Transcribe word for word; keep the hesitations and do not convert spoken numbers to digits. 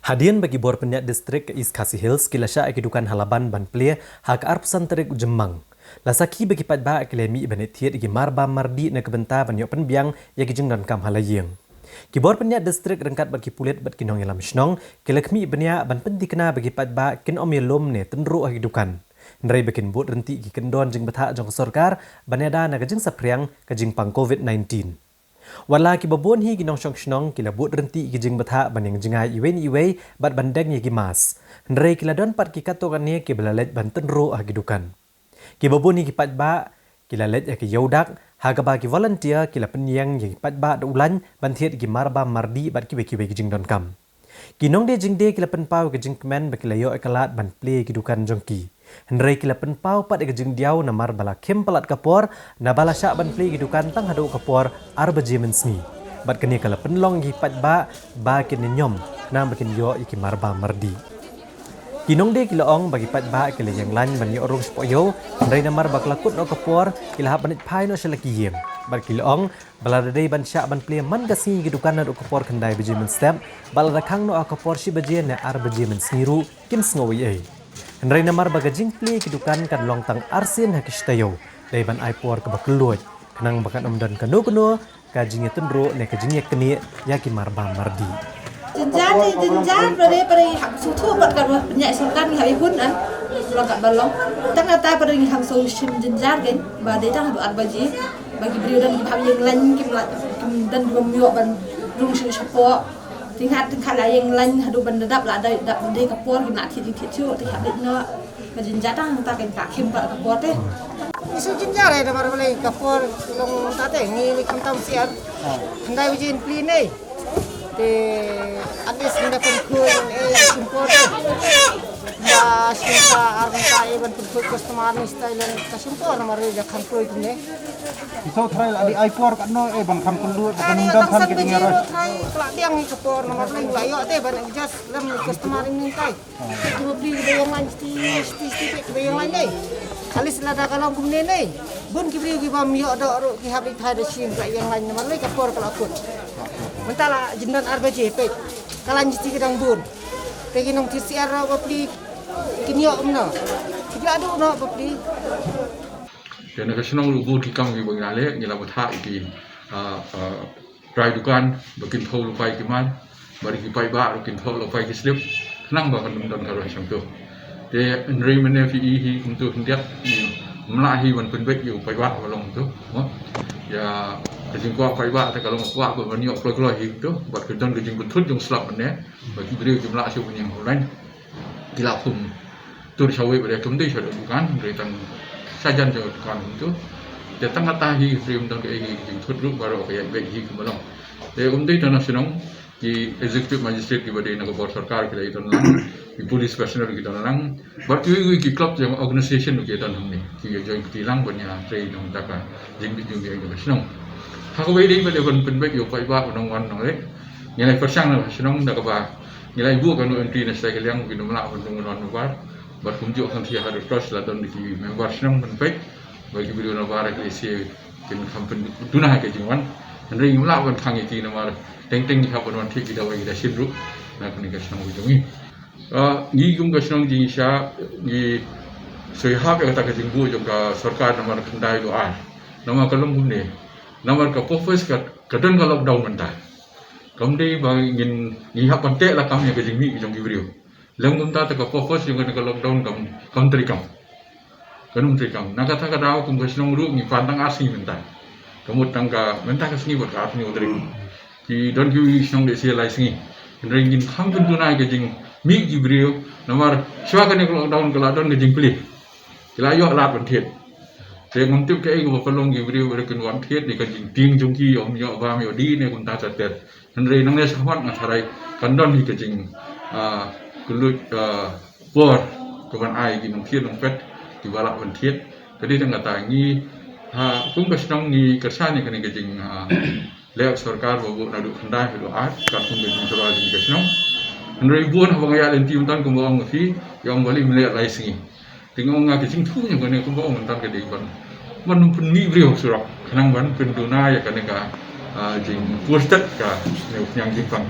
Hadien ba ki bor pynïaid distrik ka East Khasi Hills ki la shah ïa ki dukan ha Laban ban plie ha ka arphew san tarik u Jymmang, la sakhi ba ki paidbah ki la mih ban thied ïa ki marbam mardih na ka bynta ban ïoh pynbiang ïa ki jingdonkam ha la ïing. Ki bor pynïaid distrik ryngkat bad ki pulit bad ki nongïalam shnong ki la khmih bniah ban pynthikna ba ki paidbah kin ym ïalum ne tynruh ha ki dukan, hynrei ba kin bud ryntih ki kyndon jingbthah jong ka sorkar ban ïada na ka jingsaphriang ka jingpang covid nineteen. Wat la kiba bun hi ki nongshong shnong ki la bud ryntih ki jingbthah ban ïeng jngai iwei na iwei bad ban deng ïa ki mask, hynrei ki la don pat ki katto katne kiba la leit ban tynruh ha ki dukan. Kiba bun hi ki paidbah ki la leit ha ki ïewdak, ha kaba ki volunteer ki la pynïeng ïa ki paidbah da u lain ban thied ïa ki marbam mardih bad kiwei kiwei ki jingdonkam. Ki nongdie jingdie ki la pynpaw ïa ka jingkmen ba ki la ïoh ïa ka lad ban plie ïa ki dukan jong ki, hynrei ki la pynpaw pat ïa ka jingdiaw namar ba la khim palat ka por, naba la shah ban plie ïa ki dukan tang haduh ka por ar baje mynsngi. Bad kane ka la pynlong ïa ki paidbah ba kin ïa ñiom khnang ba kin ïoh ïa ki marbam mardih. Ki nongdie ki la ong ba ki paidbah ki la ïeng lain ban ïoh rung shapoh ïew, hynrei namar ba ka la kut noh ka por ki la hap ban leit phai noh sha la ki ïing. Bad ki la ong ba lada dei ban shah ban plie man ka sngi ïa ki dukan naduh ka por khyndai baje mynstep, bad lada khang noh ha ka por shi baje ne ar baje mynsngi ruh kin sngew ei ei. Hynrei namar ba ka jingplie ïa ki dukan kan long tang arsien ha ki shi taïew, dei ban ai por kaba kylluid khnang ba kan ym don kano kano ka jingïatynruh ne ka jingïaknieh ïa ki marbam mardih. Jynjar te jynjar, ba dei, ba dei hap sngewthuh bad ka ba pynïaid sorkar ngi hap ïa hun an. Long katba long. Tang kata ba dei ngi hap sngewshim jynjar kein ba dei tang haduh ar baje ba ki briew dang ki hap ïeng lain, kim lah, kim don ki bym ïoh ban rung shuh shapoh. Tyngkhat tyngkhat la ïeng lain haduh ban da dap, la dei dap dei ka por kim lah thied jingthied shuh, te hap leit noh. Ka jynjar tang hangta kein, ka khim pat ka por te. Ngi shu jynjar eh namar balei ka por long ta te, ngi ngi khamtam syiar. Khyndai baje yn plie ne. Te at least ngi da pynkhuid eh shim por te. Ba shim ka ar mynta eh ban pynkhuid customer ni style ka shim por namar eh ja khang kloi kumne. Ki shu tharai la dei ai por katno eh ban kham kylluid, ban ym don than ka jingïaroh. Tharai ka la biang hi ka por namar balei la ïoh te ban adjust lem customer ni tai. Kiba plie kiba ïeng lain shiti shiti shiti kiba ïeng lain ne. At least lada ka long kumne ne, bun ki briew ki bym ïoh doh ruh ki hap leit phai da shin ka ïeng lain namar lei ka por ka la kut. Mynta la jyndan ar baje peit ka lain shiti ka dang bun. Te ki nongthied syiar ruh ba plie kin ïoh kumno? Ki la duh noh ba plie. Te na ka shnong ruh bun ki kam kiba ngi la leh, ngi la bthah ïa ki, ah, ah, trai dukan ba kin thew lypa ïa ki mar, bad ïa ki paidbah ruh kin thew lypa ïa ki slip, khnang ba kan ym don ka roi shangtu. Te hynrei mynne phi i hi kumtu khyndiat, ym lah hi ban pynbeit ïa u paidbah ba long kumtu, mo. Ïa ka jingkwah paidbah te ka long kwah ba ban ïoh kloi kloi hi kumtu, bad ka don ka jingpynthut jong slap mynne ba ki briew kim lah shuh ban ïeng online. Ki la khum tur shawei ba dei, kam dei sha dukan, dei tang sajan sha dukan kumtu. Te tang kata hi, ym don kaei ka jingthut ruh baroh ka ïaid beit hi kumba long. Te ym dei tang na shnong, ki executive magistrate kiba dei na ka bor sorkar ki la ïadon lang, ki police personnel ki don lang, bad kiwei kiwei ki club jong organisation ki don hangne, ki ïa join kti lang ban ïatrei na ka bynta ka jingbit jingbiang jong ka shnong. Ha kawei dei ba dei ban pynbeit ïa u paidbah u nongwan nongleit. Ngi la pyrshang na ka shnong da kaba ngi la buh kano entry na sha ka liang, ki nonglah ban rung ban wan nabar. Bad kumjuh hangtei ha Red Cross la don ki member shnong ban peit ba ki briew nabar ki lehse kin kham pynduna ha ka jingwan. Hynrei ngim lah ban khang ïa ki namar teng teng ki hap ban wan thied ki dawai ki dashin ruh na kane ka shnong ka jong ngi. Ah, ngi kum ka shnong jingshisha ngi soi hap ïa kata ka jingbuh jong ka sorkar namar khyndai dua ar. Namar ka long kumne, namar ka purpose ka, ka don ka lockdown mynta. Kam dei ba ngin, ngi hap ban teh lakam ïa ka jingmih jong ki briew. Lem kumta te ka purpose jong kane ka lockdown kam, kam treikam. Kam treikam. Na kata ka daw kum ka shnong ruh ngi pan tang ar sngi mynta. Ka mut tang ka mynta ka sngi bad ka ar sngi u trei. Ki don ki shnong dei shi lai sngi. Hynrei ngin kham pynduna ïa ka jingmih ki briew namar shuwa kane ka lockdown ka la don ka jingplie. Ki la ïoh lad ban thied. Te ngam tip kaei kaba pynlong ki briew ba kin wan thied ne ka jingtieng jong ki, ym ïoh bam ïoh dih ne kumta ter ter. Hynrei nangne shakhmat nga tharai kan don hi ka jing, ah, kylluid, ah, por kaban ai ki nongthied nongpet kiba lah ban thied. Ka dei tang kata ngi, ha, kum ka shnong ngi kyrshan ïa kane ka jing, ah, leh sorkar ba buh naduh khyndai haduh ar, katkum ka jingthrang jong ka shnong. Hynrei bun haba nga ïaid lynti mynta kumba ong nga phi, ïa ong balei ym leh lai sngi. Te nga ong nga ka jingthmu jong kane kumba ong mynta ka dei ban, ban pynmih briew surok khnang ban pynduna ïa kane ka, ah, jingpur stet ka sniewkhñiang jingpang.